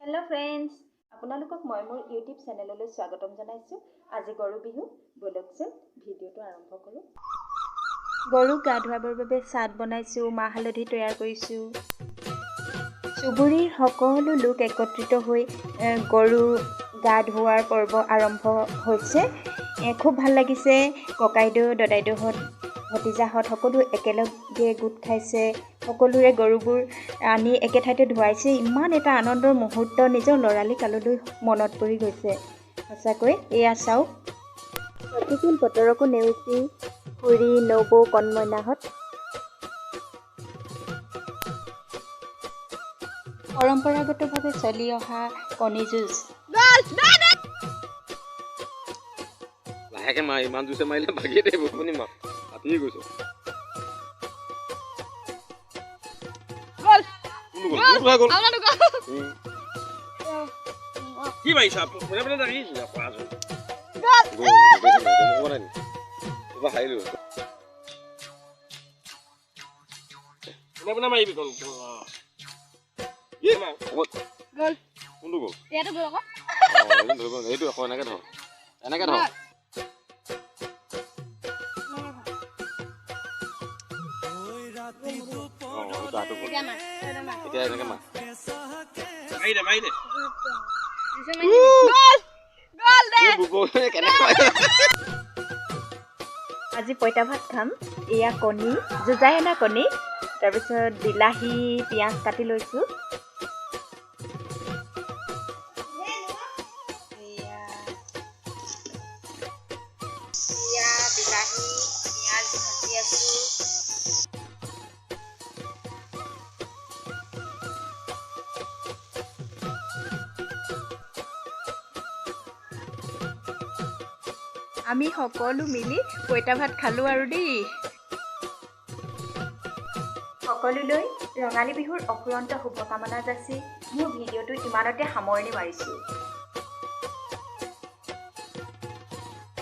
Hello' friends, আপোনালোকক মই মোৰ ইউটিউব চেনেললৈ স্বাগতম জনাইছোঁ। আজি গৰু বিহু, ব'লকচোন ভিডিঅ'টো আৰম্ভ কৰোঁ। গৰুক গা ধুৱাবৰ বাবে চাট বনাইছোঁ, মাহ হালধি তৈয়াৰ কৰিছোঁ। চুবুৰীৰ সকলো লোক একত্ৰিত হৈ গৰু গা ধুওৱাৰ পৰ্ব আৰম্ভ হৈছে। খুব ভাল লাগিছে। ককাইদেউ, দদাইদেউহঁত, ভতিজাহঁত সকলো একেলগে গোট খাইছে। সকলোৰে গৰুবোৰ আনি একে ঠাইতে ধুৱাইছে। ইমান এটা আনন্দৰ মুহূৰ্ত, নিজৰ ল'ৰালি কাললৈ মনত পৰি গৈছে সঁচাকৈ। এয়া চাওক, প্ৰতিকূল বতৰকো নেওচি খুৰী, নবৌ, কণমইনাহঁত পৰম্পৰাগতভাৱে চলি অহা কণী যুঁজ। লাহেকে মাৰ, ইমান জোৰছে মাৰিলে ভাগিয়ে থাকিব। আপুনি মাৰ, ফাটিয়ে গৈছে। কোনটো গ'ল? কোনটো গ'ল? কি মাৰিছা? পোনে পোনে দাঙিছা, কোৱাচোন। গ'ল, বেছি মাৰিছে, মোক কোৱা নাই নি? এইবাৰ হাৰিলো। পোনে পোনে মাৰিবি কোন? গ'ল। কোনটো গ'ল? ইয়াতো গ'ল আকৌ। অঁ, এইটো ধৰিব নোৱাৰি। এইটো আকৌ এনেকে ধৰ, এনেকে ধৰ। অঁ, এইটো হাতটো গ'ল। এতিয়া মাৰ, এতিয়া মাৰ। এতিয়া এনেকে মাৰ। মাৰি দে, মাৰি দে। গ'ল, গ'ল দে। এই বুবু, কেনেকে মাৰিছে? আজি পঁইতা ভাত খাম। এয়া কণী, যুঁজাই অনা কণী, তাৰপিছত বিলাহী, পিঁয়াজ কাটি লৈছোঁ। এয়া বিলাহী, পিঁয়াজ ভাজি আছোঁ। আমি সকলো মিলি পঁইতা ভাত খালোঁ আৰু দেই। সকলোলৈ ৰঙালী বিহুৰ অফুৰন্ত শুভকামনা যাচি মোৰ ভিডিঅ'টো ইমানতে সামৰণি মাৰিছোঁ।